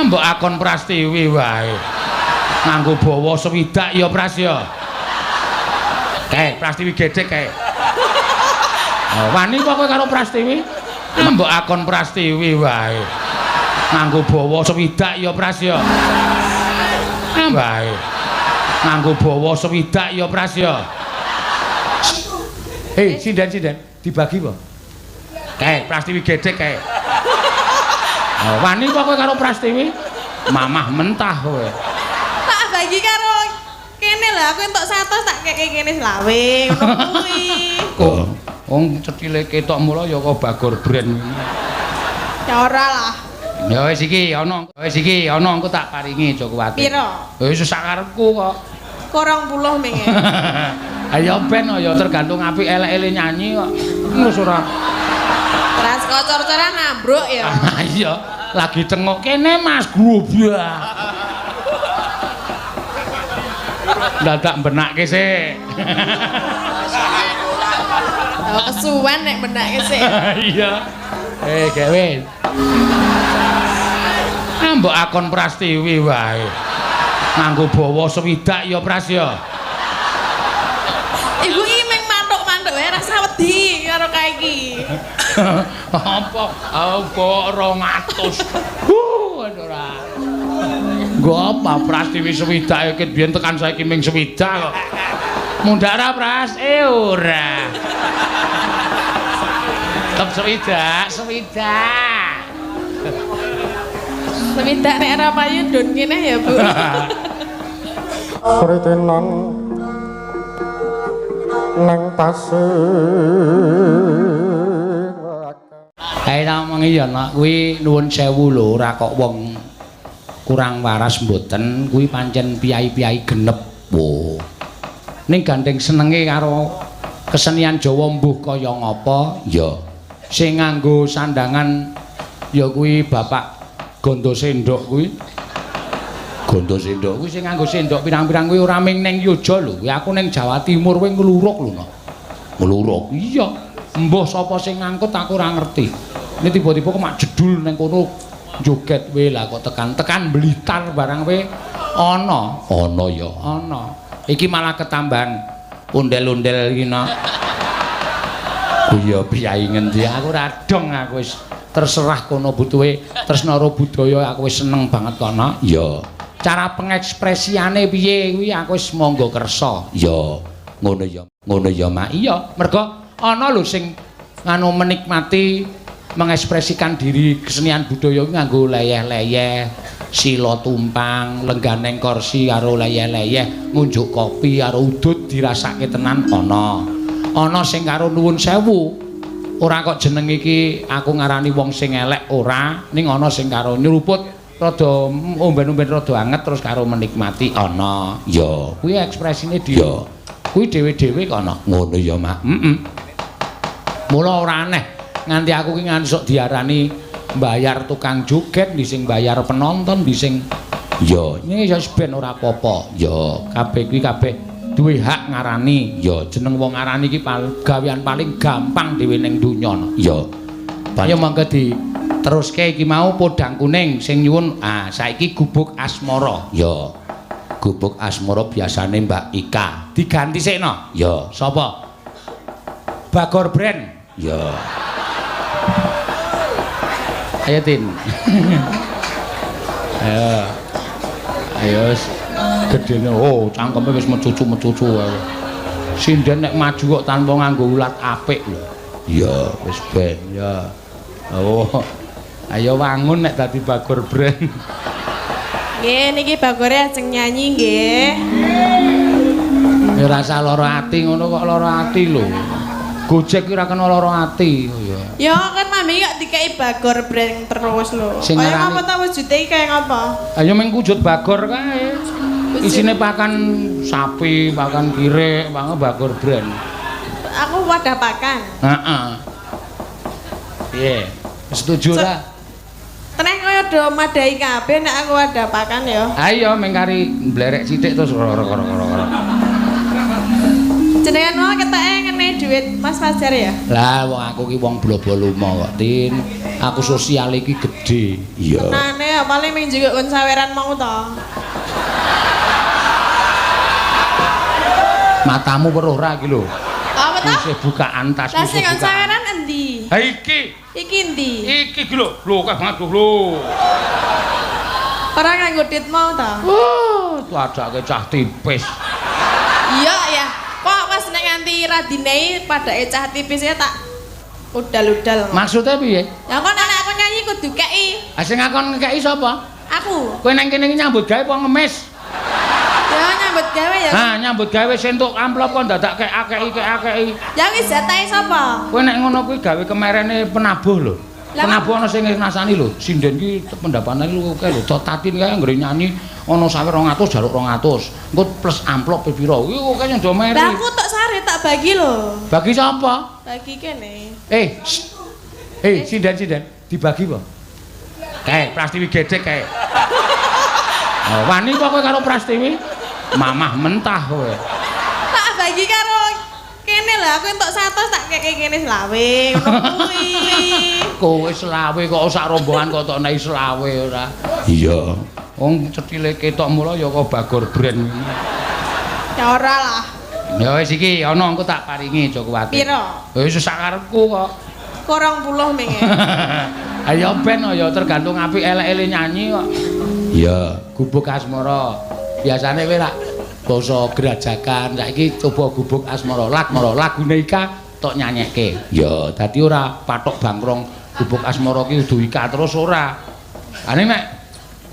Mbok akon Prastiwi wae. Nganggo bawa swidak ya, Pras ya. Kae Prastiwi gedhek kae. Oh, wani kok kowe karo Prastiwi? Mbok akon Prastiwi wae. Nganggo bawa swidak ya, Pras ya. Wae. Nganggo bawa swidak ya, Pras ya. Hei, sinden-sinden, dibagi apa? Kae Prastiwi gedhek kae. Oh, wani kok kowe karo Prastiwi? Mamah mentah kowe. Tak bagi karo kene lah, aku entuk 100 tak keke kene 25 ngono kuwi. Kok wong cethile ketok mula ya kok Bagor brand. Ya ora lah. Ya wis iki ana, wis iki ana, engko tak paringi, aja kuwatir. Piro? Wis sak karepku kok. Korong puluh menge. Ayo ben ya tergantung apik elek-elek nyanyi kok. Wis ora. Teras kocor-coran ambruk ya. Iya, lagi tengok kene Mas grobak. Dadak benakke sik. Oh, kesuwen nek benake sik. Iya. Eh, gawe. Mbok akon Prastiwi wae. Nganggo bawa swidak ya, Pras ya. Ibu iki meng mantuk-mantuk wae rasa wedi karo kae iki. Apa? Apa 200? Huh, ora. Nggo apa Prastiwi swidak iki biyen tekan saiki ming swidak kok. Mundhak ra, Pras? Eh, ora. Tetep swidak, swidak. Swidak nek ora payu don kene ya, Bu. Kritenan nang pasir. Kae tak omongi ya, Nak, kuwi nuwun sewu lho, ora kok wong kurang waras mboten, kuwi pancen piyai-piyai genep. Wo. Ning gandeng senenge karo kesenian Jawa mbuh kaya ngapa? Ya. Sing nganggo sandangan ya kuwi Bapak Gondo Sendok kuwi. Gondo Sendok kuwi sing nganggo sendok pirang-pirang kuwi ora ming ning Yoja lho, kuwi aku ning Jawa Timur kuwi ngluruk lho, Nak. Ngluruk. Iya. Mbah sapa sing ngangkut aku ora ngerti. Ini tiba-tiba kok mak jedul ning kono joget we lah kok tekan-tekan Blitar barang we ana. Ana ya, ana. Iki malah ketambahan ondel-ondel iki, Nak. Iya, piyai ngendi aku ora dong, aku wis terserah kono butuhe tresna karo budaya, aku wis seneng banget kono. Iya. Cara pengekspresiane piye kuwi aku wis monggo kersa. Iya. Ngono ya. Ngono ya, Mak. Iya, mergo ana lho sing nganu menikmati mengekspresikan diri kesenian budaya kuwi nganggo leyeh-leyeh, sila tumpang, lengganeng kursi karo leyeh-leyeh, ngunjuk kopi karo udut dirasake tenan ana. Ana sing karo nuwun sewu. Ora kok jeneng iki aku ngarani wong sing elek ora, ning ana sing karo nyeruput rada omben-omben rada anget terus karo menikmati ana. Ya, kuwi ekspresine dhewe. Kuwi dhewe-dhewe kok ana. Ngono ya, Mak. Heeh. Mula ora aneh nganti aku ki nganti sok diarani bayar tukang joget, ndi sing bayar penonton, ndi sing ya, ini ya ben ora apa-apa. Ya, kabeh kuwi kabeh duwe hak ngarani. Ya, jeneng wong ngarani iki gawean paling gampang dhewe ning donya. Ya. Ya monggo diteruske iki mau podang kuning sing nyuwun. Ah, saiki gubuk asmara. Ya. Gubuk asmara biasane Mbak Ika. Diganti sikno. Ya, sapa? Bagor Brand. Ya. Ayo Tin. Ayo. Ayo gedene oh cangkeme wis mecucu-mecucu wae. Sinden nek maju kok tanpa nganggo ulat apik lho. Ya, wis ben ya. Oh. Ayo wangun nek dadi Bagor Brand. Nggih, niki Bagore ajeng nyanyi nggih. Ya ora usah lara ati ngono kok, lara ati lho. Gojek ki ora kena lara ati ya. Ya kan mami kok dikei Bagor Brand terus lho. Sing Kaya ngarani- ngapa ta wujude iki kaya ngapa? Ayo meng wujud Bagor kae. Isine pakan sapi, pakan kirik, pakan Bagor Brand. Aku wadah pakan. Heeh. Piye? Setuju ora? Teneh kaya do madai kabeh nek aku wadah pakan ya. Ayo meng kari mblerek sithik terus ora. Jenengan mau keteke ngene duit Mas Fajar ya? Lah wong aku ki wong blobo lumo kok, Tin. Aku sosial iki gedhe. gedhe. Iya. Tenane ya paling ming juga kon saweran mau to. Matamu weruh ra iki lho. Apa to? Isih bukaan tas Lah sing isih kon bukaan. saweran endi? Ha iki. Iki endi? Iki iki lho. Lho akeh banget lho. Ora nganggo dit mau to? Wah, tuadake cah tipis. Iya ya. Kok pas nek nganti radinei padake cah tipis ya tak udal-udal. Maksudnya piye? Ya kok nek aku nyanyi kudu kei. Ah sing ngakon ngekeki sapa? Aku. Kowe nang kene iki nyambut gawe apa ngemis? Ya nyambut gawe ya. Ha, nyambut gawe entuk amplop kok dadak kek-akeki. Ya wis jatahe sapa? Kowe nek ngono kuwi gawe kemerene penabuh lho. Penabuh ana sing ngrasani lho. Sinden ki pendapatane lu akeh lho. Tatin kae anggere nyanyi ana sawer 200 jaluk 200. Engko plus amplop pira? Kuwi akeh sing do meri. Lah aku tok sare tak bagi lho. Bagi sapa? Bagi kene. Sinden dibagi apa? Kae Prastiwi gedhek kae. Oh, wani apa kowe karo Prastiwi? Mamah mentah kowe. Tak bagi karo kene lho, aku entuk 100 tak keke kene selawe ngono kuwi. Kowe selawe kok sak rombongan kok tok nek selawe ora. Iya. Wong cethile ketok mula ya kok Bagor brand. Ya ora lah. Ya wis iki ana engko tak paringi aja kuwatir. Piro? Wis sak karepku kok. 20 menge. Ayo ben ya tergantung apik elek-elek nyanyi kok. Iya, Gubuk Asmara. Biasane kowe lak basa grajagan, saiki coba Gubuk Asmara, Lakmara, lagune Ika tok nyanyekke. Ya, dadi ora patok bangkrong Gubuk Asmara ki kudu Ika terus ora. Ane nek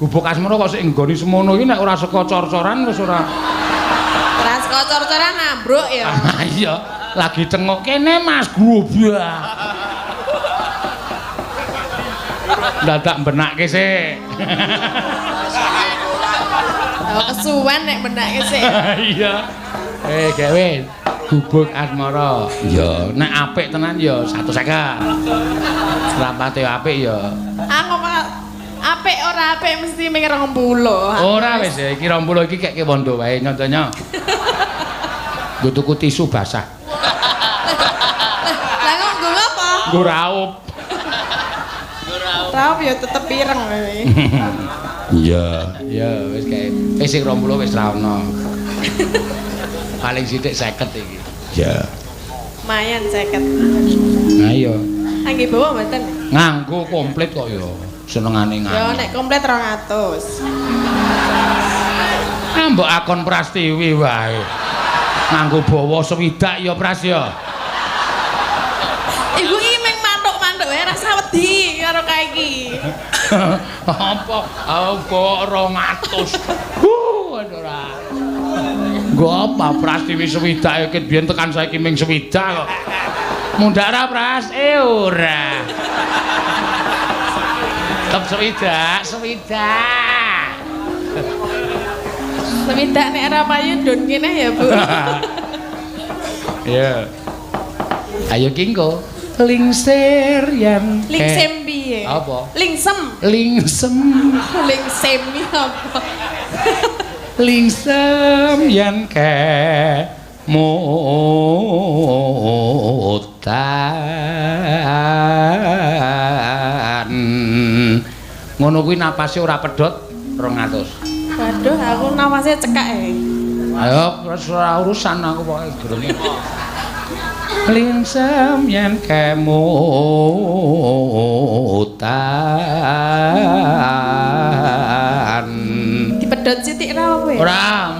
Gubuk Asmara kok sik nggoni semono iki nek ora saka cor-coran wis ora. Ora saka cor-coran ambruk ya. Iya, lagi tengok kene Mas grobak. Dadak benakke sik. Oh, kesuwen nek benake sik. Iya. Gawe Gubuk Asmara. Ya, nek apik tenan ya 150. Rapate apik ya. Aku apik ora apik mesti ming 20. Ora wis iki 20 iki keke wondo wae nyontenya. Nggo tuku tisu basah. Lah kok nggo apa? Nggo raup. Raup ya tetep ireng kowe. Iya, iya wis kae. Wis sing 20 wis ra ono. Paling sithik 50 iki. Iya. Lumayan 50. Nah iya. Angge bawa mboten? Nganggo komplit kok ya. Senengane nganggo. Ya nek komplit 200. Ah mbok akon Prastiwi wae. Nganggo bawa swidak ya Pras ya. Ibu iki mung mantuk-mantuk wae rasa wedi karo kae iki. Apa? Apa 200? Ora. Nggo apa Prastiwi swidak iki biyen tekan saiki ming swidak kok. Mundhak ra Pras? Ora. Tetep swidak, swidak. Swidak nek ora payu ndon kene ya, Bu. Iya. Ayo kingko. Lingsir yen lingsem piye? Apa? Lingsem. Lingsem. Lingsem iki apa? Lingsem yen kemutan. Ngono kuwi napase ora pedhot 200. Waduh, aku napase cekak e. Ayo wis ora urusan aku pokoke gerenge. Lingsem yen kemutan. Dipedhot sithik ra apa ya? Ora,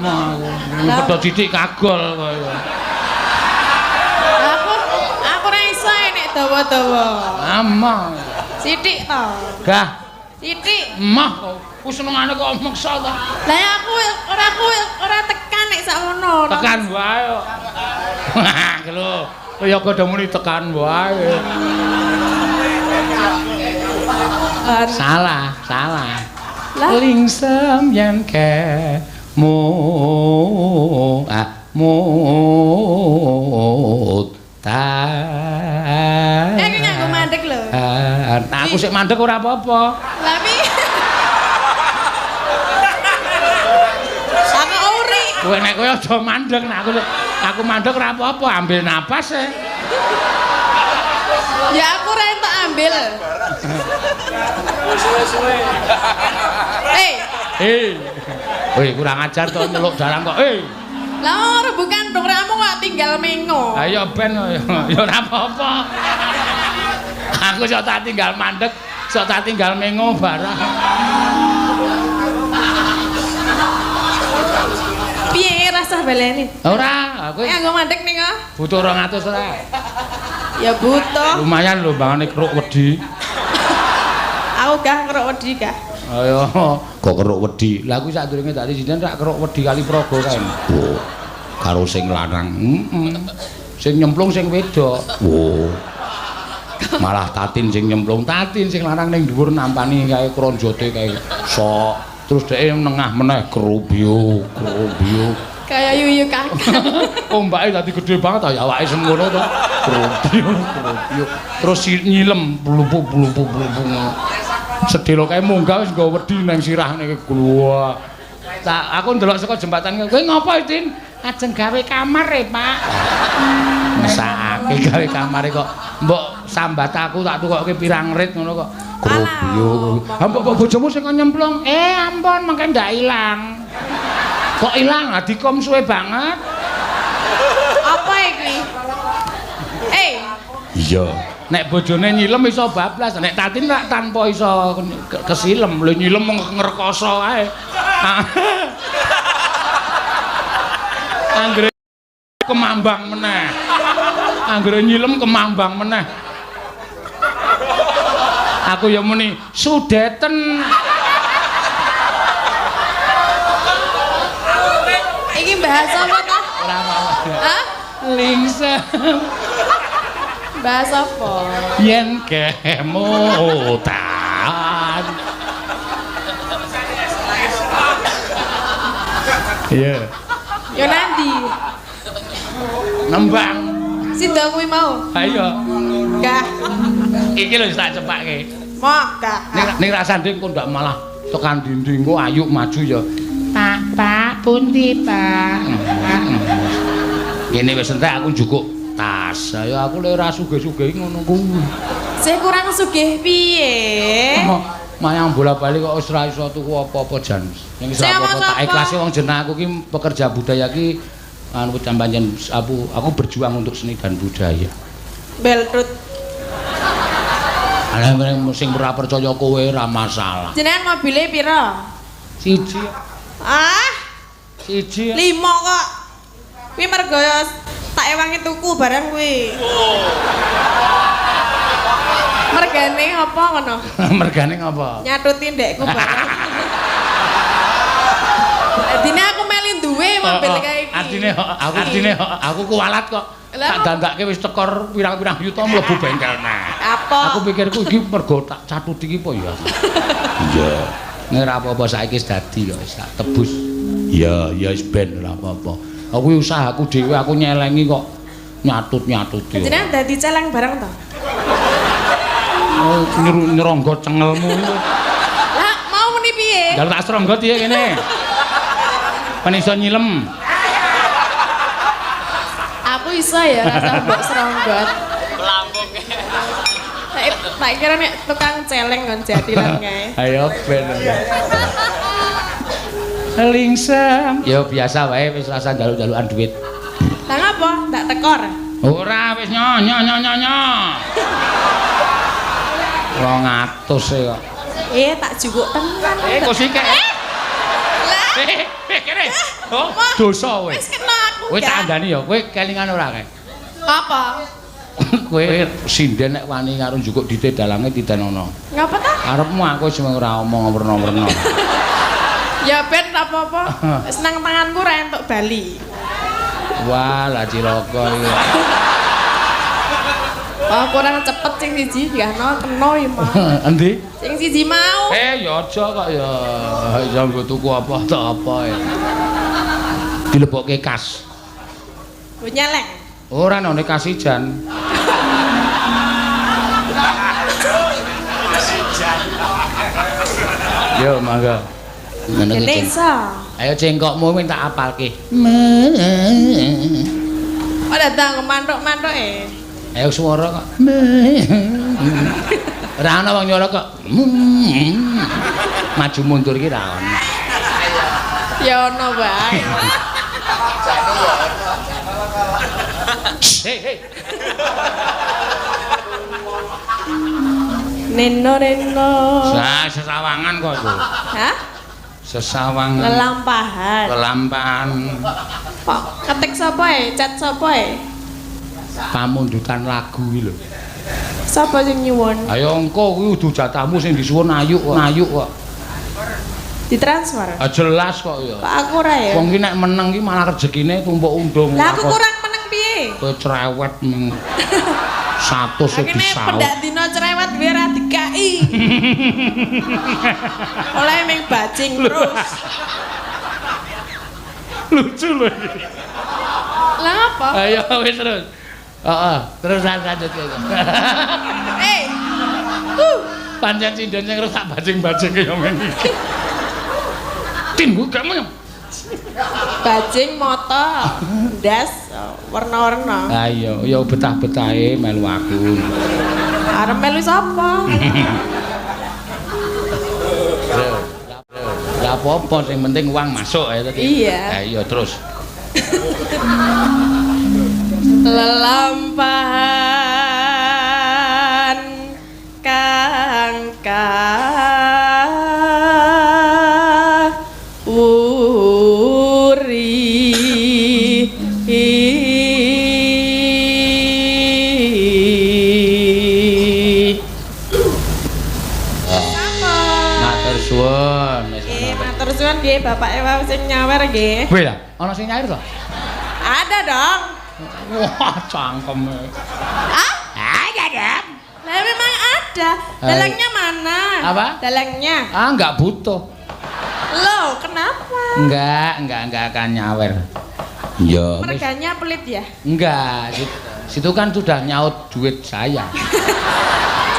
pedhot sithik kagol kowe. Aku ora iso nek dawa-dawa. Amah. Sithik to. Gah. Sithik. Emah ku senengane kok meksa to. Lah aku ora tekan nek sakmono. Tekan wae kok. Lho, kaya padha muni tekan wae. Salah, salah. Lingsem yen kemu mutan. Iki nganggo mandek lho. Aku sik mandek ora apa-apa. Lah piye? Aku uri. Kowe nek kowe aja mandek, nek aku mandek ora apa-apa, ambil napas e. Ya aku ora entuk ambil. Suwe-suwe. Eh, Eh. Weh, kurang ajar to nyeluk dalang kok. Eh. Lah ora bukan dong ramu kok tinggal mengo. Ayo ben ya ora apa-apa. Aku sok tak tinggal mandek, sok tak tinggal mengo barang. Piye rasah baleni? Ora, aku Nganggo mandek ning kok. Butuh 200 ora. Ya butuh. Lumayan lho bangane keruk wedi. Aku gak keruk wedi gak. Ayo, kok keruk wedi. Lah aku sadurunge dadi sinden rak keruk wedi kali praga kae. Oh. Karo sing lanang. Heeh. Sing nyemplung sing wedok. Oh. Malah Tatin sing nyemplung, Tatin sing lanang ning dhuwur nampani kae kronjote kae. Sok. Terus dheke nengah meneh krubyo, krubyo. Kaya yuyu kakak. Ombake dadi gedhe banget ya awake semono to. Krubyo, krubyo. Terus nyilem blupu-blupu-blupu. Sedelo kae munggah wis nggawa wedi nang sirah niki gua. Tak aku ndelok saka jembatan kowe ngopo, Tin? Ajeng gawe kamar e, Pak. Mesake gawe kamare kok mbok sambat aku tak tukokke pirang rit ngono kok. Krubyo. Ha mbok bojomu sing kon nyemplung. Eh ampun mangke ndak ilang. Kok ilang? Adikom suwe banget. Apa iki? Eh. Iya. Nek bojone nyilem iso bablas, nek Tatin rak tanpa iso kesilem, lho nyilem ngrekoso kae. Anggere kemambang meneh. Anggere nyilem kemambang meneh. Aku ya muni sudeten. Iki bahas apa ta? Ora apa-apa. Hah? Lingsem. Bahas apa? Yen kemutan. Iya. Yo nanti. Nembang. Sida kuwi mau. Ha iya. Gah. Iki lho tak cepake. Mok gah. Ning rasane engko ndak malah tekan dinding kok ayuk maju ya. Pak, Pak, pundi, Pak? Ngene wis entek aku njukuk tas. Ayo aku lek ora sugih-sugih ngono kuwi. Sing kurang sugih piye? Mayang bola-bali kok wis ora iso tuku apa-apa jan. Ning wis ora apa-apa tak ikhlase wong jeneng aku ki pekerja budaya ki anu pancen aku berjuang untuk seni dan budaya. Beltut. Ala sing ora percaya kowe ora masalah. Jenengan mobile pira? Siji. Ah? Siji. 5 kok. Kuwi mergo tak ewangi tuku barang kuwi. Mergane apa ngono? Mergane ngapa? Nyatuti ndekku barang. Dine aku meli duwe mobil kae iki. Artine aku kuwalat kok. Tak dandake wis tekor pirang-pirang yuta mlebu bengkel nah. Apa? Aku pikirku iki mergo tak catuti iki apa ya? Iya. Nek ora apa-apa saiki wis dadi kok wis tak tebus. Iya, ya wis ben ora apa-apa. Aku usahaku dhewe aku nyelengi kok nyatut-nyatuti. Jenengan dadi celeng barang to? Oh, nyeronggot cengelmu. Lah, mau muni piye? Lah tak seronggot piye kene? Pen iso nyilem. Aku iso ya rasa mbok seronggot. Lambung. Tak kira nek tukang celeng kon jatilan kae. Ayo ben. Lingsem. Ya biasa wae wis rasa njaluk-njalukan duit. Lah ngapa? Ndak tekor. Ora wis nyo nyo nyo nyo nyo. 200 e kok. Eh tak jupuk tenan. Eh kok sik. Lah. Eh kene. Oh, dosa kowe. Wis kena aku. Kowe tak andani ya, kowe kelingan ora kae? Apa? Kowe sinden nek wani karo njukuk dite dalange titenono. Ngapa ta? Karepmu aku wis ora omong werna-werna. Ya ben tak apa-apa. Wis nang tanganku ora entuk bali. Wah, lah cilaka iki. Oh, kurang cepet sing siji gahno kena ya mau. Endi? Sing siji mau. Eh, ya aja kok ya. Ya nggo tuku apa ta apa ya. Dilebokke kas. Nggo nyeleng. Ora nang kasijan. Yo mangga. Ngono iki. Ayo cengkokmu minta apalke. Ora datang mantuk-mantuk e. Ayo swara kok. Ora ana wong nyuara kok. Maju mundur iki ra ono. Ya ono wae. Hei hei. Neno neno. Sesawangan kok itu. Hah? Sesawangan. Lelampahan. Lelampahan. Kok ketik sapa e? Chat sapa e? Pamundutan lagu iki lho. Sapa sing nyuwun? Ayo engko kuwi kudu jatahmu sing disuwun Ayu kok. Ayu kok. Ditransfer? Ah jelas kok ya. Kok aku ora ya? Wong ki nek meneng ki malah rezekine tumpuk undung. Lah aku kurang meneng piye? Kowe cerewet meng. 100 e disaut. Pendak dina cerewet wae ora dikai. Oleh ming bajing terus. Lucu lho iki. Lah apa? Ayo wis terus. Heeh, terus lanjut kok. Eh. Pancen sinden sing rusak bajing-bajing ya men iki. Tin gak men. Bajing moto, ndas warna-warna. Ha iya, ya betah-betahe melu aku. Arep melu sapa? Ya apa-apa sing penting uang masuk ya tadi. Iya. Ha iya terus. Lelampahan kang kawuri. Matur suwun. Matur suwun nggih bapake wau sing nyawer nggih. Weh lah, ana sing nyawer to? Ada dong. Wah, cangkeme. Ah? Ada dong. Lah memang ada. Dalangnya mana? Apa? Dalangnya. Ah, enggak butuh. Loh, kenapa? Enggak akan nyawer. Ya. Merganya pelit ya? Enggak, situ kan sudah nyaut duit saya.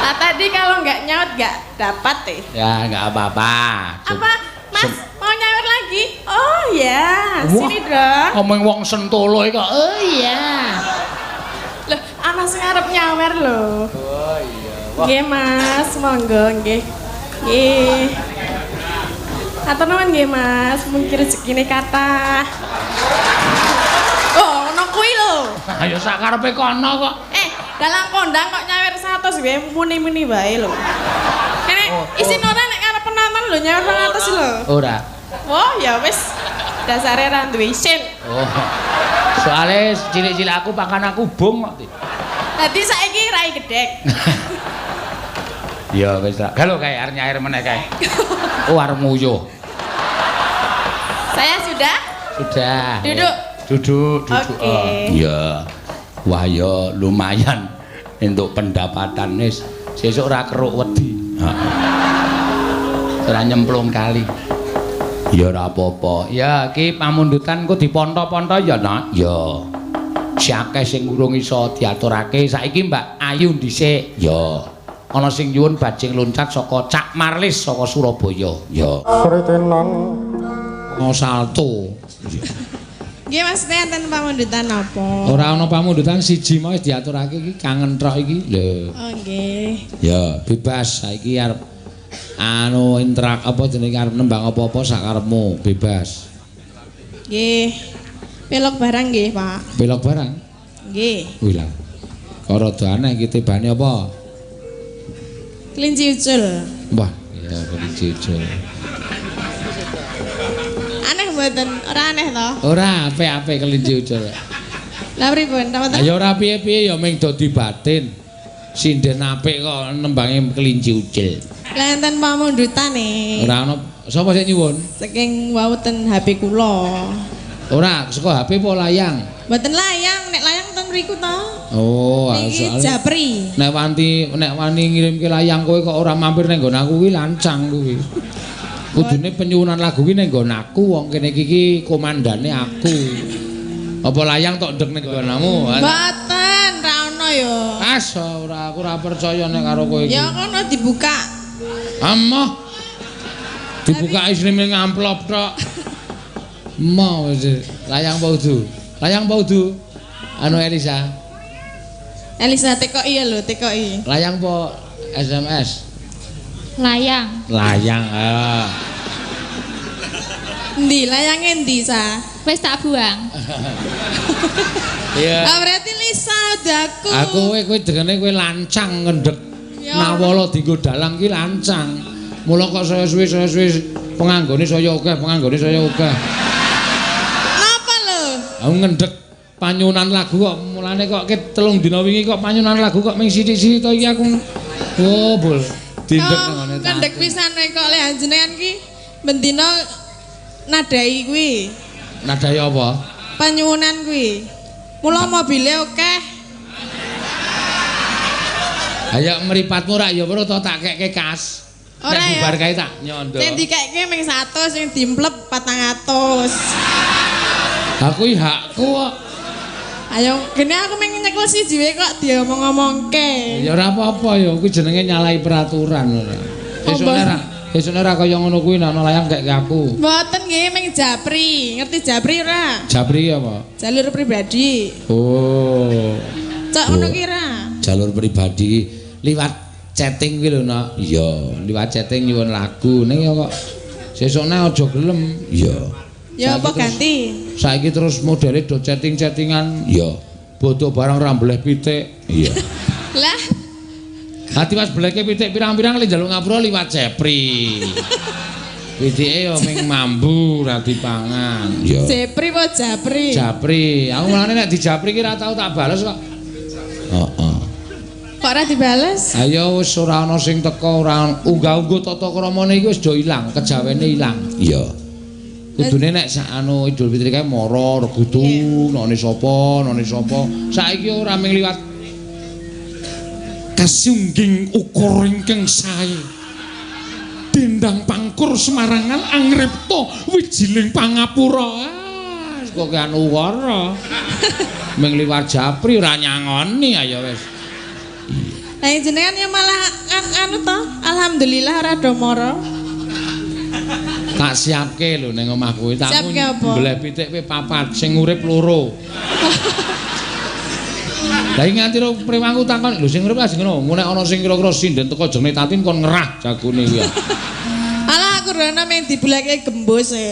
Nah, tadi kalau enggak nyaut enggak dapat deh. Ya, enggak apa-apa. Apa? Mas, mau nyawer lagi? Oh ya, sini dong. Ngomong wong Sentolo iki kok. Oh iya. Loh, ana sing arep nyawer lho. Oh iya. Wah. Nggih, Mas, monggo nggih. Nggih. Atur nuwun nggih, Mas, mungkin rezekine kathah. Oh, ono kuwi lho. Ayo sak karepe kono kok. Dalang kondang kok nyawer 100 wae muni-muni wae lho. Kene isin ora nek arep penonton lho nyawer 200 lho. Ora. Wah, ya wis dasare ra duwe isin. Oh. Soale cilik-cilik aku pakan aku bung kok. Dadi saiki rai gedhek. Ya wis ra. Galo kae arep nyair meneh kae. Oh arep nguyuh. Saya sudah? Sudah. Duduk. Duduk, duduk. Oke. Iya. Wah ya lumayan untuk pendapatan wis. Sesuk ora keruk wedi. Heeh. Ora nyemplung kali. Ya ora apa-apa. Ya iki pamundutan ku diponto-ponto ya, Nak. Ya. Si akeh sing urung iso diaturake saiki Mbak Ayu dhisik. Ya. Ana sing nyuwun bajing loncat saka Cak Marlis saka Surabaya. Ya. Kritenan ono salto. Nggih Mas, enten pamundutan napa? Ora ana pamundutan siji mau wis diaturake iki kangen trok iki. Lho. Oh nggih. Ya, bebas saiki arep anu intrak apa jenenge arep nembang apa-apa sak karepmu, bebas. Nggih. Pelok barang nggih, Pak. Pelok barang? Nggih. Wih lah. Kok rada aneh iki tibane apa? Kelinci ucul. Wah, ya kelinci ucul. Aneh mboten? Ora aneh to? Ora, apik-apik kelinci ucul. Lah pripun? Ya ora piye-piye ya ming dadi batin. Sinden apik kok nembange kelinci ucul. Lah enten pamundhutane. Ora ana sapa sing nyuwun? Saking wau ten HP kula. Ora, saka HP apa layang? Mboten layang, nek layang ten mriku to. Oh, niki japri. Nek wanti nek wani ngirimke layang kowe kok ora mampir ning nggon aku kuwi lancang kuwi. Kudune penyuwunan lagu kuwi ning nggon aku, wong kene iki komandane aku. Apa layang tok ndek ning nggonamu? Mboten, ra ono ya. As ora aku ora percaya nek karo kowe iki. Ya kono dibuka. Amoh. Dibuka isine mung amplop tok. Mau wis layang apa udu? Layang apa udu? Anu Elisa. Elisa TKI ya lho, TKI. Layang po SMS? Layang. Layang. Ah. Endi layange endi, Sa? Wis tak buang. Iya. Ah berarti Lisa udah aku. Aku kowe dengene kowe lancang ngendhek. Nawala dienggo dalang ki lancang. Mula kok saya suwe penganggone saya akeh, penganggone saya akeh. Napa lho? Aku ngendhek panyunan lagu kok mulane kok ket 3 dina wingi kok panyunan lagu kok ming sithik-sithik to iki aku. Oh, bol. Dindek ngene ta. Ngendhek pisan kok lek jenengan ki bendina nadai kuwi. Nadai apa? Panyuwunan kuwi. Mula mobile akeh. Ayo mripatmu rak ya weruh to tak kekke kas. Ora ya. Bubar kae tak nyondo. Sing dikekke ming 100, sing dimplep 400. Lah kuwi hakku kok. Ayo gene aku ming nyekel siji wae kok diomong-omongke. Ya ora apa-apa ya, kuwi jenenge nyalahi peraturan ora. Sesuk ora kaya ngono kuwi nek ana layang kekke aku. Mboten nggih ming japri. Ngerti japri ora? Japri apa? Jalur pribadi. Oh. Cok ngono ki ora? Jalur pribadi liwat chatting kuwi lho, Nak. Iya, liwat chatting nyuwun lagu ning ya kok sesukne aja gelem. Iya. Ya apa ganti? Saiki terus modele do chatting-chattingan. Iya. Bodo barang ra mbleh pitik. Iya. Lah hati pas bleke pitik pirang-pirang le njaluk ngapura liwat Jepri. Pitike ya ming mambu ra dipangan. Iya. Jepri apa Japri? Japri. Aku mulane nek dijapri ki ra tau tak bales kok. Heeh. Kok ora dibales? Ayo wis ora ana sing teko ora unggah-ungguh tata kramane iki wis do ilang, kejawene ilang. Iya. Kudune nek sak anu Idul Fitri kae mara regudu none sapa, none sapa. Saiki ora ming liwat kasungging ukur ingkang sae. Dendang pangkur Semarangan angripta wijiling pangapura. Ah, kok anu wara. Ming liwat japri ora nyangoni ayo wis. Lah jenengan ya malah anu to, alhamdulillah ora do mara. Tak siapke lho ning omah kuwi. Tak mbleh pitik kowe papat sing urip loro. Lah iki nganti prewangku takon, lho sing urip lajeng ngono. Nek ana sing kira-kira sinden teko jenenge Tatin kon ngerah jagone kuwi. Alah aku rono mung dibuleke gembus e.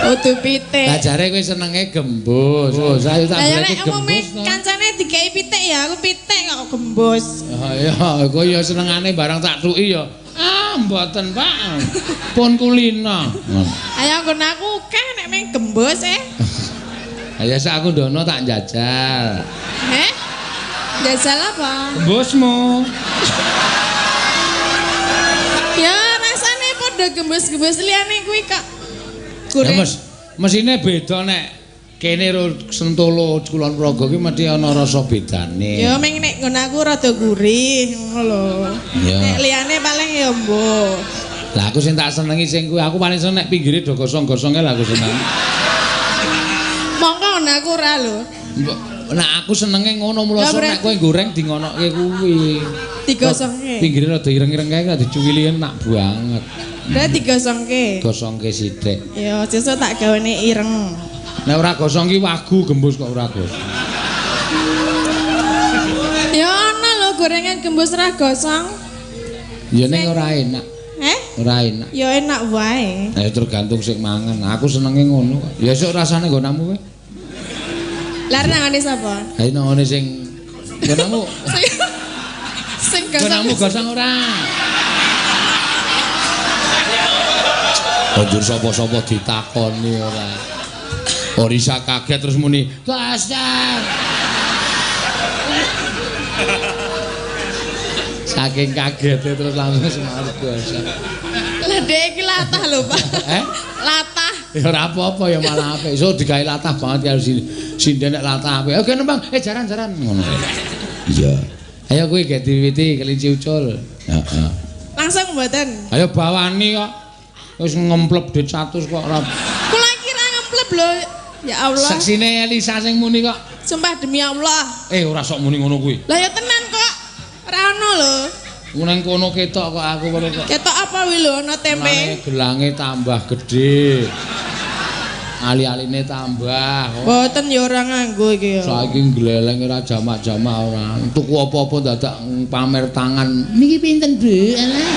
Udu pitik. Lah jare kowe senenge gembus. Oh, saya tak bleke gembus. Kancane dikeki pitik ya, aku pitik kok gembus. Oh iya, kowe ya senengane barang tak tuki ya. Ah, mboten, Pak. Pun kulina. Ayo nggon aku akeh nek mung gembus e. Ayo sak aku ndono tak njajal. Heh? Njajal apa? Gembusmu. Ya rasane padha gembus-gembus liyane kuwi kok. Goreng. Ya, mesine beda nek kene ro Sentolo Kulon Progo ki mesti ana rasa bedane. Ya ming nek nggon aku rada gurih ngono lho. Nek liyane paling ya mbuh. Lah aku sing tak senengi sing kuwi aku paling seneng nek pinggire do gosong-gosonge lah aku seneng. Monggo nggon aku ora lho. Nek aku senenge ngono mula nek kowe goreng di ngonoke kuwi. Digosongke. Pinggire rada ireng-ireng kae dicuwili enak banget. Udah digosongke. Gosongke sithik. Ya, sesuk tak gawene ireng. Nek ora gosong ki wagu gembus kok ora gosong. Ya ana lho gorengan gembus ora gosong. Ya ning ora enak. Heh? Ora enak. Ya enak wae. Ya tergantung sing mangan. Aku senenge ngono kok. Ya esuk rasane nggonamu kowe. Lah nangane sapa? Ha nangane sing nggonamu. Sing gosong. Nggonamu gosong ora? Banjur sapa-sapa ditakoni ora. Orisa kaget terus muni, "Gosong." Saking kagetnya terus langsung semaur gosong. Lah dhek iki latah lho, Pak. Eh? Latah. Ya ora apa-apa ya malah apik. So digawe latah banget karo sinden nek latah apik. Oke nembang, jaran-jaran ngono. Iya. Ayo kowe gek diwiwiti kelinci ucul. Heeh. Langsung mboten. Ayo bawani kok. Wis ngemplep dit 100 kok ora. Kula kira ngemplep lho. Ya Allah. Seksine Elisa sing muni kok. Sumpah demi Allah. Ora sok muni ngono kuwi. Lah ya tenan kok. Ora ono lho. Nang kono ketok kok aku kono kok. Ketok apa wi lho ana tempe? Gelange tambah gedhe. Ali-aline tambah. Mboten ya ora nganggo iki ya. Saiki gleleng ora jamak-jamak ora. Tuku apa-apa dadak pamer tangan. Niki pinten, Bu? Alah.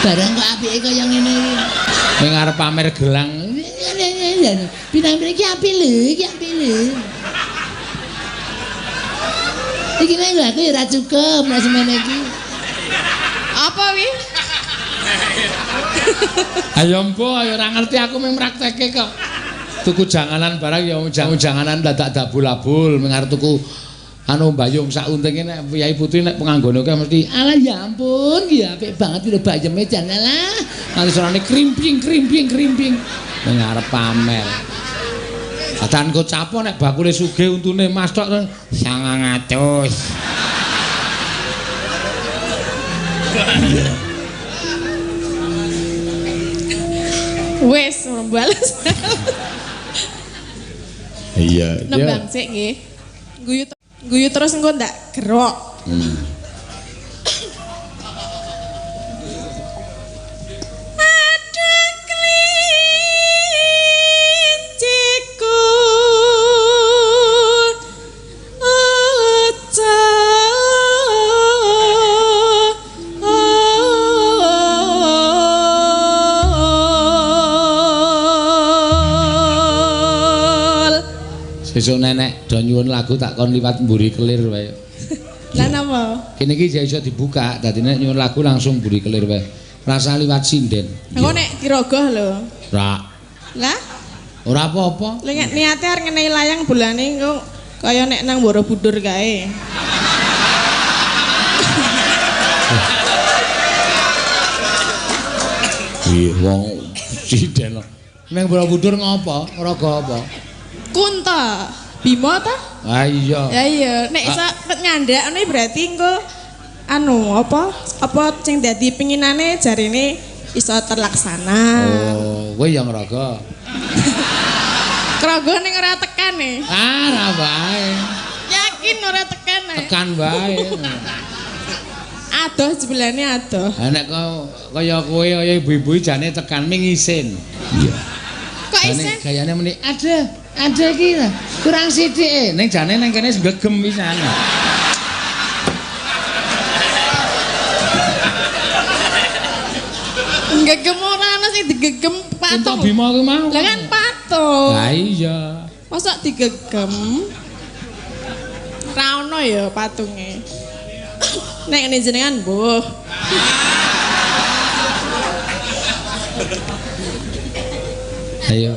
Barang kok apike kaya ngene iki. Ning arep pamer gelang. Pinang-pinang iki apik lho, iki apik lho. Iki nek aku ya ora cukup nek semene iki. Apa wi? Ayo mbo, ayo ora ngerti aku mung praktekke kok. Tuku janganan barang ya janganan dadak dabul-abul mung arep tuku anu mbayung sak untinge nek Kyai Putri nek penganggone akeh mesti alah ya ampun ki apik banget lho bayeme jan alah. Nganti suarane krimping krimping krimping mung arep pamer. Atan kok capo nek bakule sugih untune mas tok 900. Wes bales. Iya, nembang sik nggih. Guyu guyu terus engko ndak gerok. Ada klinciku Sesuk nenek do nyuwun lagu tak kon liwat mburi kelir wae. Lah napa? Kene iki iso dibuka, dadi nek nyuwun lagu langsung mburi kelir wae. Rasa liwat sinden. Engko nek dirogoh lho. Ora. Lah? Ora apa-apa. Lha nek niate arep ngenehi layang bulane engko kaya nek nang Borobudur kae. Iya wong sinden. Nang Borobudur ngopo? Ngrogoh apa? Kunta Bima ta? Ah iya. Ya iya, nek iso nyandhak ngene berarti engko anu apa? Apa sing dadi pinginane jarine iso terlaksana. Oh, kowe ya ngrogo. Krogo ning ora tekan e. Ah, ora wae. Yakin ora tekan e. Tekan wae. Adoh jebulane adoh. Ha nek kaya kowe kaya ibu-ibu jane tekan ming isin. Iya. Kok isin? Gayane muni ada. Ada iki kurang sithik ning jane nang kene gegem pisan. Gegem ora ana sing digegem patung. Kunto Bima kuwi mau. Lah kan patung. Lah iya. Mosok digegem? Ra ono ya patunge. Nek ngene jenengan mbuh. Ayo.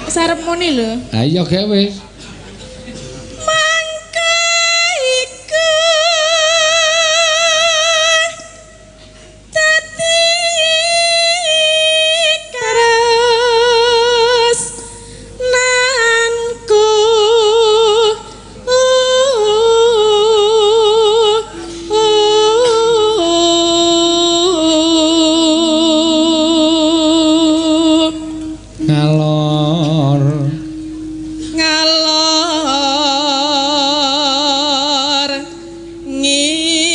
Sarep muni lho. Ha iya ge wis. Mangka iku dadi keras nanku ngalor ngalor ngidul.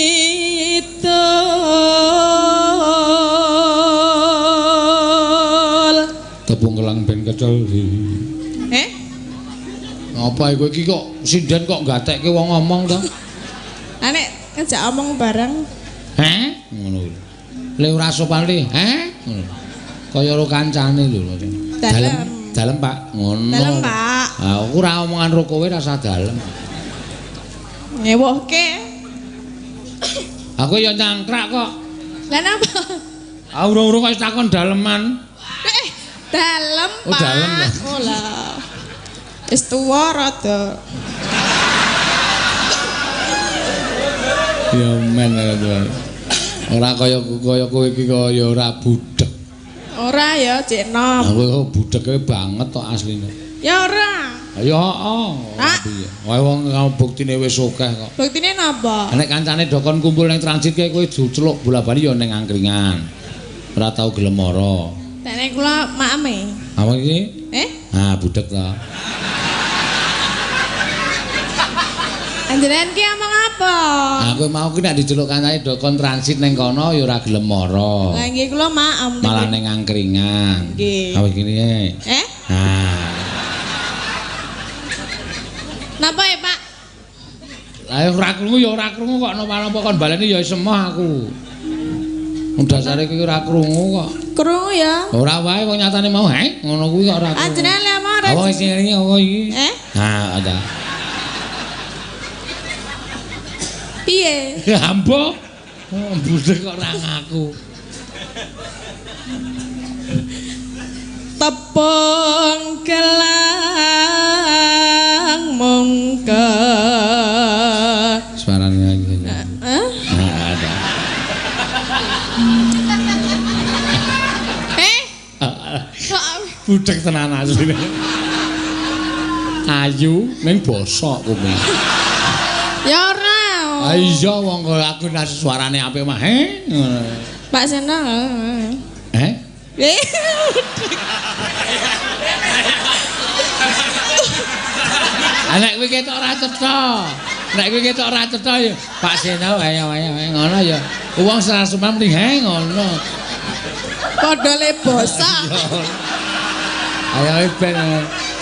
Tepung kelang ben kecel. Eh? Ngapa kowe iki kok sinden kok gatekke wong ngomong to? Lah nek ngejak omong bareng. Heh? Ngono kuwi. Le ora sopan li, heh? Ngono. Kaya ro kancane lho. Dalem. Dalem, Pak. Ngono. Dalem, Pak. Ha, aku ora omongan ro kowe rasa dalem. Ngewohke. Aku ya nyangkrak kok. Lah napa? Ah urung-urung kok takon daleman. Dalem, Oh, Pak. dalem, ya. Oh lah. Wis tuwa rada. Ya men ora kaya kaya kowe iki kaya ora budhek. Ora ya, cek nom. Aku kok budheke banget tok asline. Ya ora. Ya heeh. Piye? Wae wong buktine wis akeh kok. Buktine napa? Nek kancane dokon kumpul ning transit kae kowe diceluk bola-bali ya ning angkringan. Ora tau gelem mara. Nek kula maeme. Apa iki? Eh? Ah, budhek ta. Anjenengan ki omong apa? Aku mau ki nek diceluk kancane do kon transit ning kono ya ora gelem mara. Lah nggih kula maem. Malah ning angkringan. Nggih. Awis ngene. Eh? Nah. Napa ya, Pak? Lah ora krungu ya ora krungu kok napa-napa kon baleni ya semah aku. Wong dasare kuwi ora krungu kok. Krungu ya. Ora wae wong nyatane mau he ngono kuwi kok ora krungu. Anjenengan lek omong ora. Apa sing ngene apa iki? Eh? Nah, ada. Piye? Ya ambo. Mbudek kok ora ngaku. Tepung gelang mongko. Suaranya iki. Heeh. Nah, ada. Eh? Budek tenan asline. Ayu ning bosok kuwi. Ya ora. Ah iya wong kok aku nek suarane apik mah he ngono. Pak Seno. Eh? Eh. Nek kuwi ketok ora cetha. Nek kuwi ketok ora cetha ya Pak Seno ayo ayo ngono ya. Wong serasuman muni he ngono. Padha le bosok. Ayo ben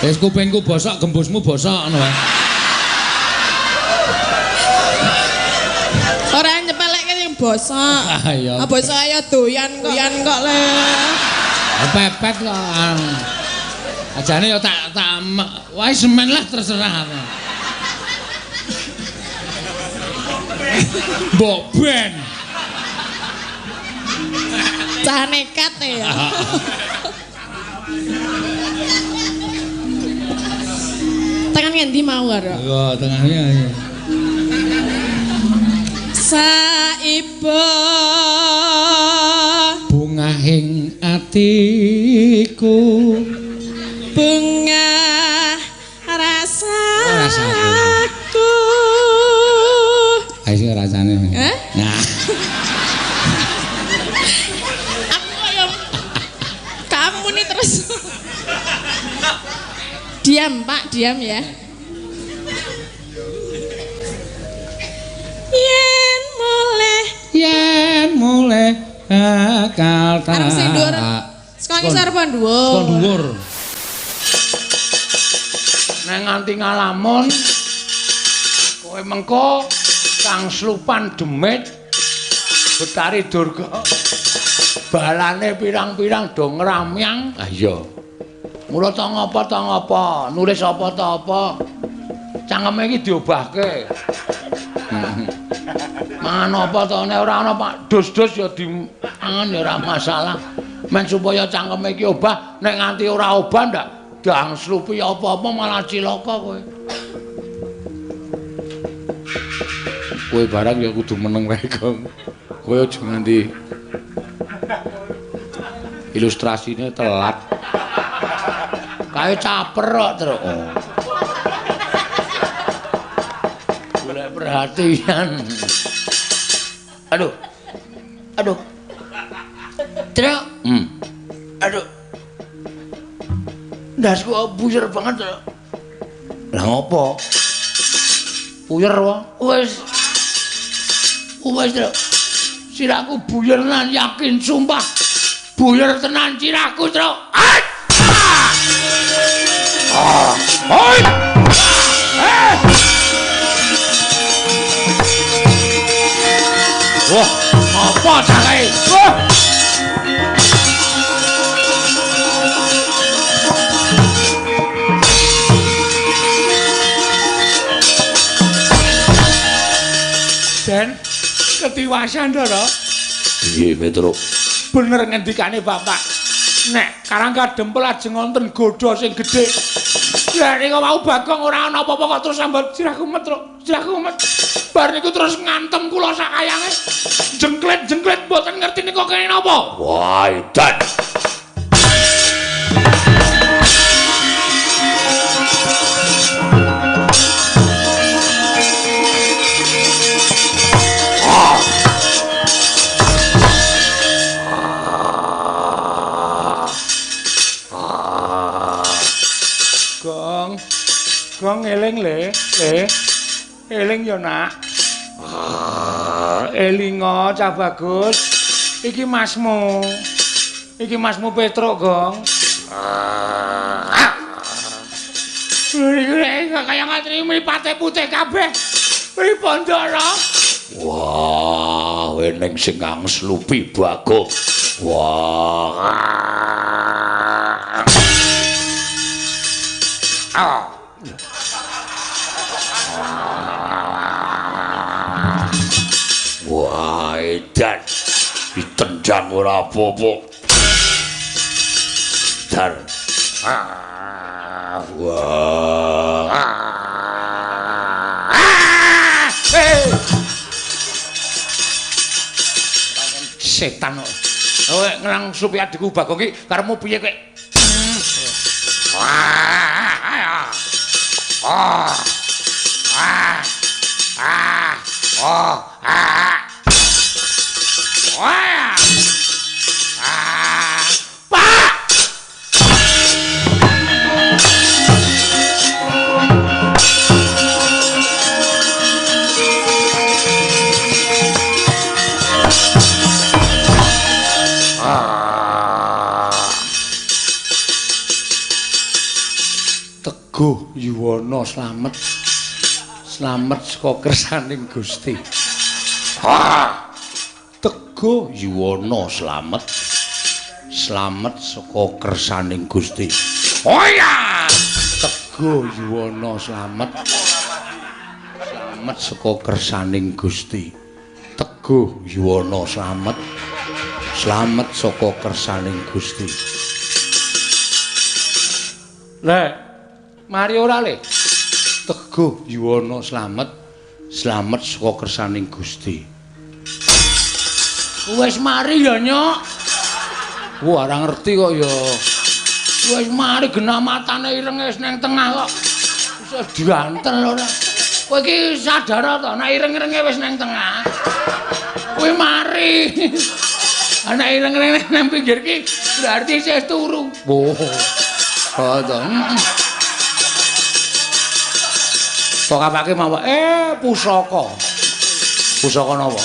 wis kupingku bosok gembusmu bosok ngono wae. Ora nyepelekke sing bosok. Ah iya. Ah bosok ayo doyan kok. Doyan kok le. Pepet kok. Ajane ya tak wae semen lah terserah aku. Mbok ben. Cah nekat ya. Tangan ngendi mau karo? Iya, tengahnya. Saiba bungahing atiku bunga rasaku. Ayo sing rasane. Eh? Nah. Aku kaya kamu nih terus. Diam, Pak, diam ya. Yen muleh, yen muleh akal tak. Arep sing dhuwur. Saka ngisor apa dhuwur? Saka dhuwur. Nek nganti ngalamun kowe mengko kang slupan demit Betari Durga balane pirang-pirang do ngramyang. Ah iya. Mula ta ngapa ta ngapa, nulis apa ta apa. Cangkeme iki diobahke. Mangan apa ta nek ora ana Pak dus-dus ya dimangan ya ora masalah. Men supaya cangkeme iki obah, nek nganti ora obah ndak dang slupi apa-apa malah cilaka kowe. Kowe barang ya kudu meneng wae, Gong. Kowe aja nganti ilustrasine telat. Kae caper kok, Truk. Oh. Golek perhatian. Aduh. Aduh. Truk. Aduh. Ndasku buyer banget, Truk. Lah ngopo? Buyer wae. Wis. Wis, Truk. Sirahku buyer tenan yakin sumpah. Buyer tenan sirahku, Truk. Ah. Oi. Eh. Wah, apa cakae? Wah. Den, ketiwasan Ndara. Piye, Petruk? Bener ngendikane Bapak. Nek Karangga Dempel ajeng wonten godha sing gedhe. Lah nika wau Bagong ora ana apa-apa kok terus sambat sirahku metruk, sirahku met. Bar niku terus ngantem kula sak kayange. Jengklet-jengklet mboten ngerti nika kene napa. Wah, edan. Gong, gong eling le, le. Eling ya, Nak. Elinga cah bagus. Iki masmu. Iki masmu Petruk, Gong. Iki kaya ngatri mripate putih kabeh. Pripun, Ndara? Wah, eneng sing angslupi Bagong. Wah. Ah. Wah, edan. Ditendang ora apa-apa. Dar. Ah, wah. Ah. Hey. Setan kok. Kowe nglangsupi adikku Bagong iki karepmu piye kowe? Ah. Ah. Ah. Ah. Oh. Ah. Wah. Ah. Pak. Ah. Teguh Yuwana slamet. Slamet saka kersaning Gusti. Ah. Teguh Yuwana slamet. Slamet saka kersaning Gusti. Oh iya. Teguh Yuwana slamet. Slamet saka kersaning Gusti. Teguh Yuwana slamet. Slamet saka kersaning Gusti. Lek, mari ora le? Teguh Yuwana slamet. Slamet saka kersaning Gusti. Wis mari ya, Nyok. Wah, ora ngerti kok ya. Wis mari genah matane irenge wis nang tengah kok. Wis diantel ora. Kowe iki sadar to nek ireng-irenge wis nang tengah. Kowe mari. Ana ireng-irenge nang pinggir iki berarti isih turu. Oh. Oh to. Kok kapake mawon pusaka. Pusaka napa?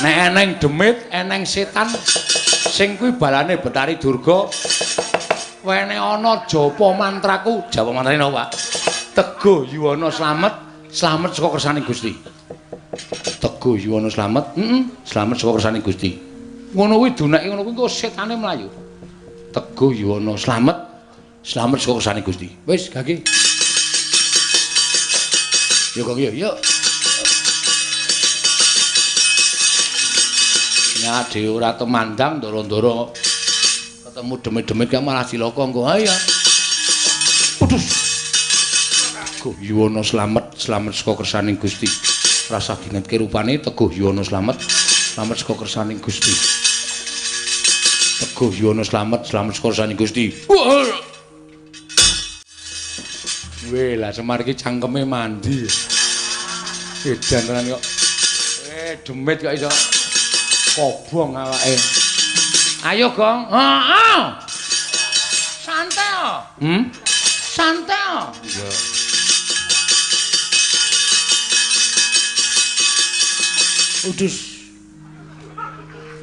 Nek eneng demit, eneng setan sing kuwi balane Betari Durga. Wene ana japa mantraku, japa mantrane napa, Pak? Teguh Yuwana slamet, slamet saka kersaning Gusti. Teguh Yuwana slamet, slamet saka kersaning Gusti. Ngono kuwi duneke ngono kuwi engko setane mlayu. Teguh Yuwana slamet, slamet saka kersaning Gusti. Wis, gage. Yo kok yo, yuk. Nya dhewe ora temandang ndoro-ndoro ketemu demit-demit kan malah cilaka engko. Ayo. Waduh. Teguh Yuwana slamet, slamet saka kersaning Gusti. Rasah dingetke rupane Teguh Yuwana slamet, slamet saka kersaning Gusti. Teguh Yuwana slamet, slamet saka kersaning Gusti. Weh, lah Semar iki cangkeme mandi. Edan tenan kok. Demit kok iso kobong awake. Ayo, Gong. Heeh. Santai. Santai. Iya. Udus.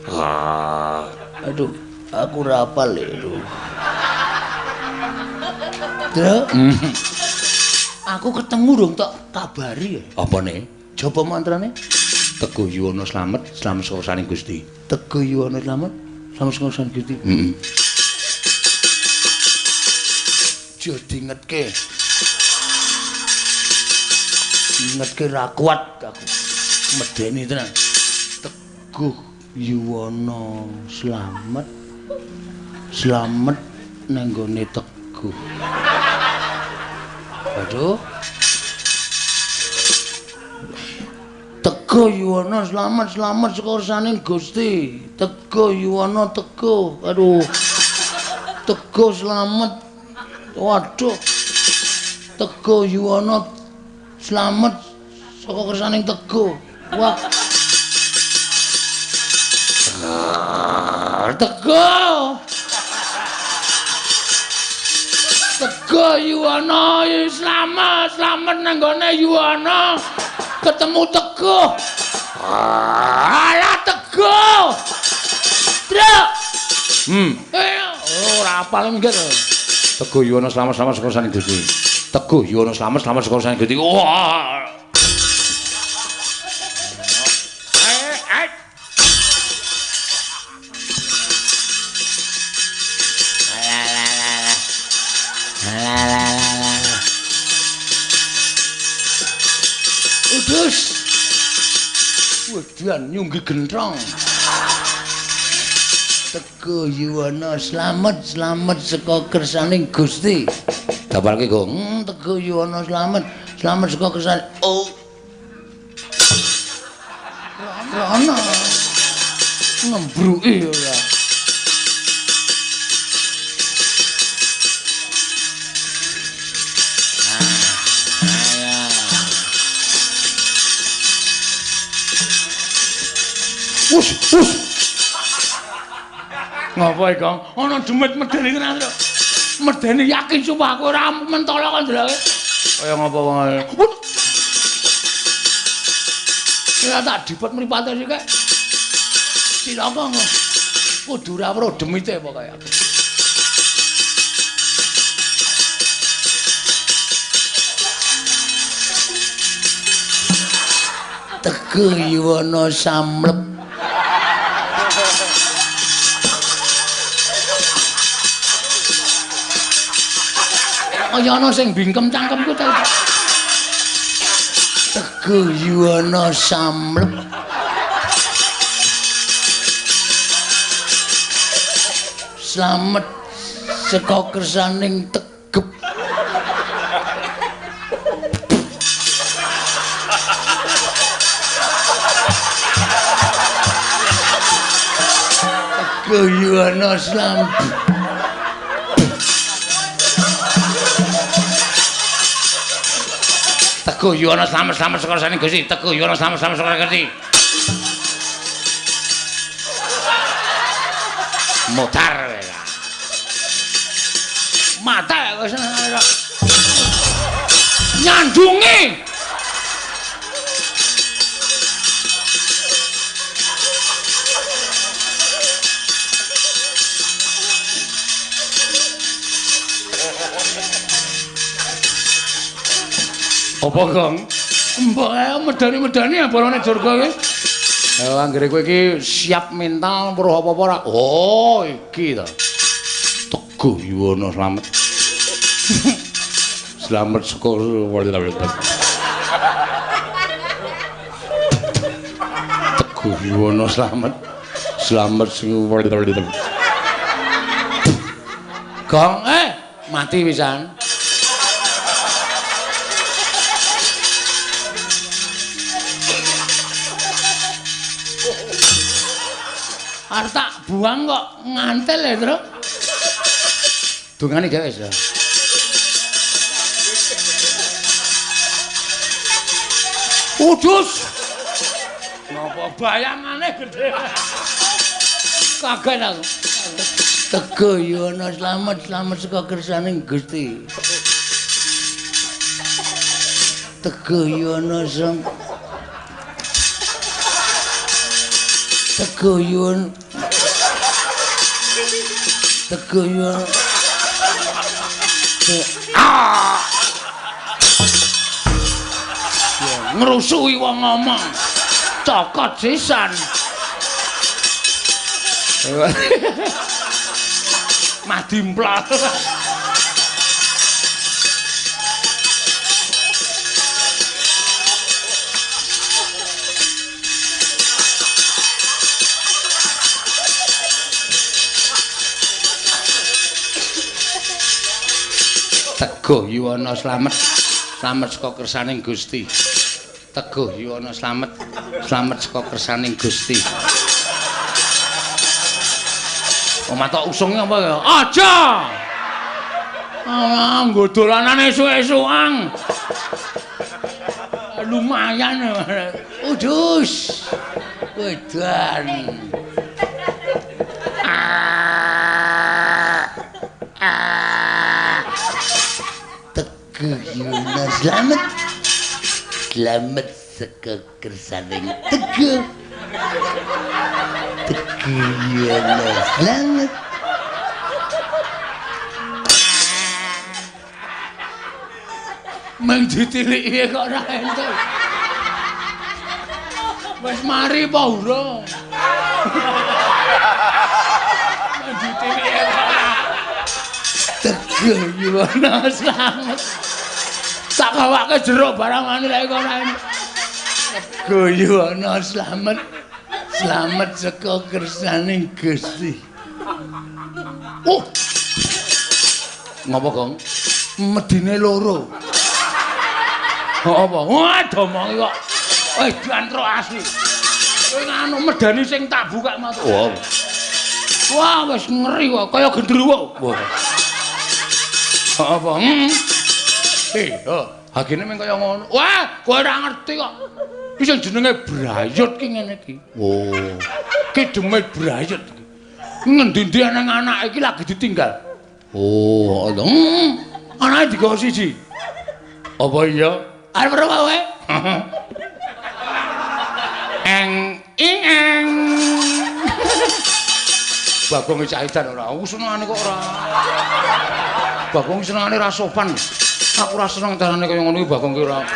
Ah. Aduh, aku ora hafal lho. Truk. Aku ketemu dong tak kabari ya. Apa nih? Japa mantrane? Teguh Yuwana slamet, slamet saka kersaning Gusti. Teguh Yuwana slamet, slamet saka kersaning Gusti. Heeh. Aja dingetke. Dingetke ra kuat aku. Medeni tenan. Teguh Yuwana slamet, slamet nang nggone Teguh. Aduh. Teguh Yuwana slamet, slamet saka kersaning Gusti. Teguh Yuwana teguh. Aduh. Teguh slamet. Waduh. Teguh Yuwana slamet saka kersaning Teguh. Wah. Teguh. Teguh. Teguh Yuwana slamet, slamet nang gone Yuwana. Ketemu Teguh. Alah Teguh. Truk. Ora apal minggir. Teguh Yuwana slamet, slamet saka kersane Gusti. Teguh Yuwana slamet, slamet saka kersane Gusti. Wah. Udus. Wedan nyunggi gentrong. Teguh Yuwana slamet, slamet saka kersaning Gusti. Dapalke, Gong. Teguh Yuwana slamet, slamet saka kersane. Oh. Rono. Ngembruki ora. Us, us. Ngapa iki, Kang? Ana demit medeni tenan lho. Medeni yakin sumpah aku ora mentolo kon ndeloke. Kaya ngapa wong. Ya tak dipet mripate sik kek. Cilaka kok. Kudu ora weruh demite pokoke aku. Teguh Yuwana samlep. Kaya ana sing bingkem cangkemku ta. Teguh Yuwana samlep. Slamet saka kersaning tegep. Teguh Yuwana slamet. Teguh Yuwana slamet, slamet saka kersane Gusti. Teguh Yuwana slamet, slamet saka kersane Gusti. Mutar kowe. Mate wis nyandungi. Apa, Gong? Mbok ae medani-medani abarane Durga iki. Ayo anggere kowe iki siap mental weruh apa-apa ora? Oh, iki ta. Teguh Yuwana slamet. Slamet saka Teguh Yuwana slamet. Slamet sing Gong, mati pisan. Arep tak buang kok ngantel ya, Tru. Dungane gawe wis. Udus. Napa bayangane gedhe. Kaget aku. Teguh Yuwana slamet, slamet saka kersaning Gusti. Teguh Yuwana sang Teguh Yuwana Teguh Yuwana. Ah! Ngrusuhi wong ngomong. Cokot sisan. Mah dimplal. Teguh Yuwana slamet, slamet saka kersaning Gusti. Teguh Yuwana slamet, slamet saka kersaning Gusti. Omah tok usunge apa ya? Aja. Ah, nggo dolanane esuk-esukan. Lumayan. Udus. Wedan. Ah. Ah. Slamet. Slamet saka kersaning Teguh. Teguh Yuwana slamet. Meng ditiliki kok ora entuk. Wis mari apa urung? Meng ditiliki kok ora. Teguh Yuwana slamet. Tak gawake jeruk barang anu lek kok ora entuk. Teguh Yuwana slamet. Slamet saka kersaning Gusti. Oh. Ngopo, Gong? Medine loro. Apa? Wah, domongi kok. Wis diantrok asli. Kowe nganu medani sing tak buka matu. Wah. Wah, wis ngeri kok, kaya gendruwo. Wah. Apa? Hagene mung kaya ngono. Wah, kowe ora ngerti kok. Iki sing jenenge brayut ki ngene iki. Oh. Ki demit brayut iki. Ngendi-endi nang anake iki lagi ditinggal. Oh, ngono. Anake digawa siji. Apa iya? Arep ora kowe? Eng ing eng. Bagong cahidan ora. Aku senengane kok ora. Bagong senengane ra sopan. Aku ora seneng carane kaya ngono iki Bagong ki ora.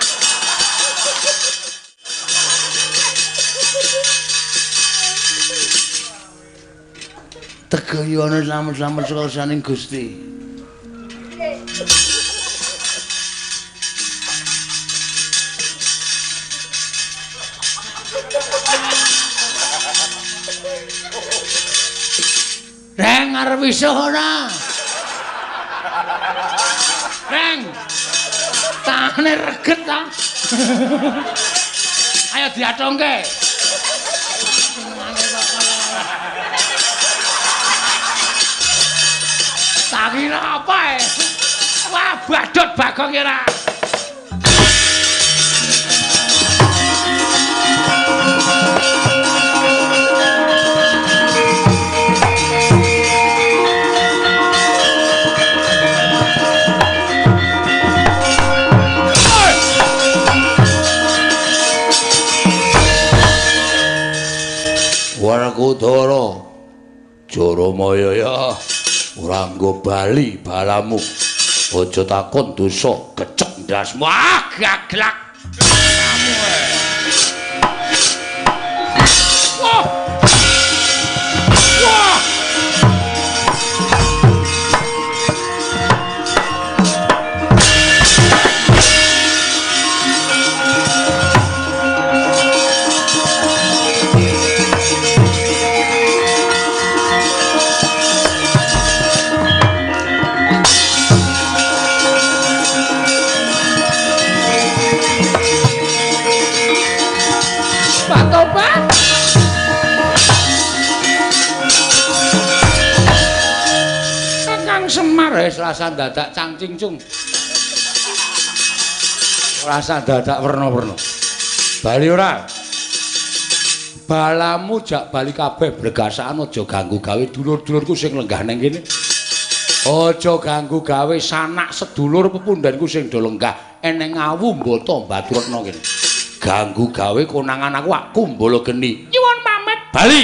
Teguh Yuwana slamet-slamet saka kersaning Gusti. Reng arep iso ora? Reng. Tangane reget ta. Ayo diatongke. Tak kira apa e? Wah, badut Bagong ora. Werkudara Jaramaya ya ora nggo bali balamu. Aja takon dosa kecek ndasmu. Ah, gaglak. Wah. Wah. Rasa dadak cangcingcung. Rasa dadak werna-werna. Bali ora? Balamu jak bali kabeh bregasaan aja ganggu gawe dulur-dulurku sing lenggah nang kene. Aja ganggu gawe sanak sedulur pepundhenku sing do lenggah eneng awu mbata Baturetna kene. Ganggu gawe konangan aku aku mbala geni. Nyuwun pamit bali.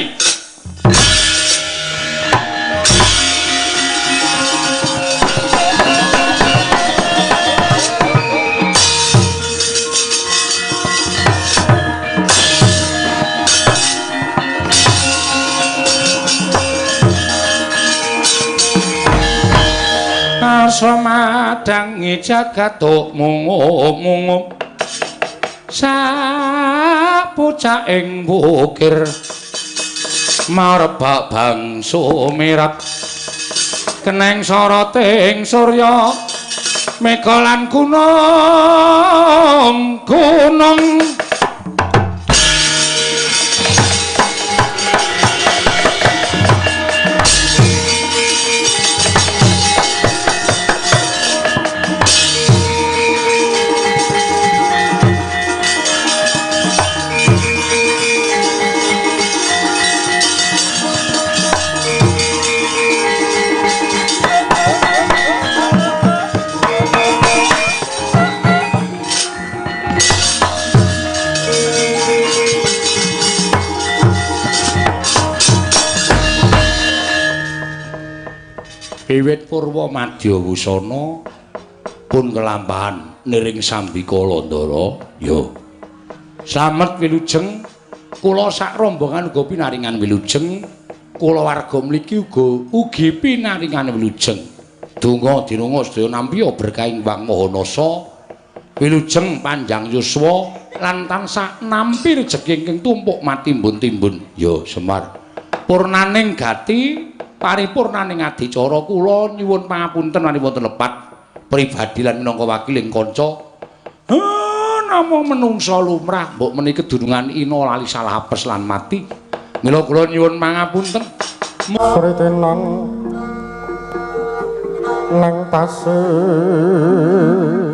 Karsa madangi jagat mungup-mungup sapucaking wukir marbak bangsu mirat keneng soroting surya mega lan gunung gunung. Wiwit purwa madya wusana pun kelampahan niring sambika Landara. Yo. Slamet wilujeng kula sak rombongan uga pinaringan wilujeng. Kula warga mliki uga ugi pinaringan wilujeng. Donga dinonga sedaya nampi berkahing Wang Maha Nasa. Wilujeng panjang yuswa lan tansah nampi rejeki ingkang tumpuk matimbun-timbun. Yo Semar. Purnaning gati paripurnaning adicara kula nyuwun pangapunten menawi wonten lepat pribadi lan minangka wakiling kanca. Namung menungsa lumrah mbok menika kedunungan ina lali salah apes lan mati. Mila kula nyuwun pangapunten. Kritenan nang pasir.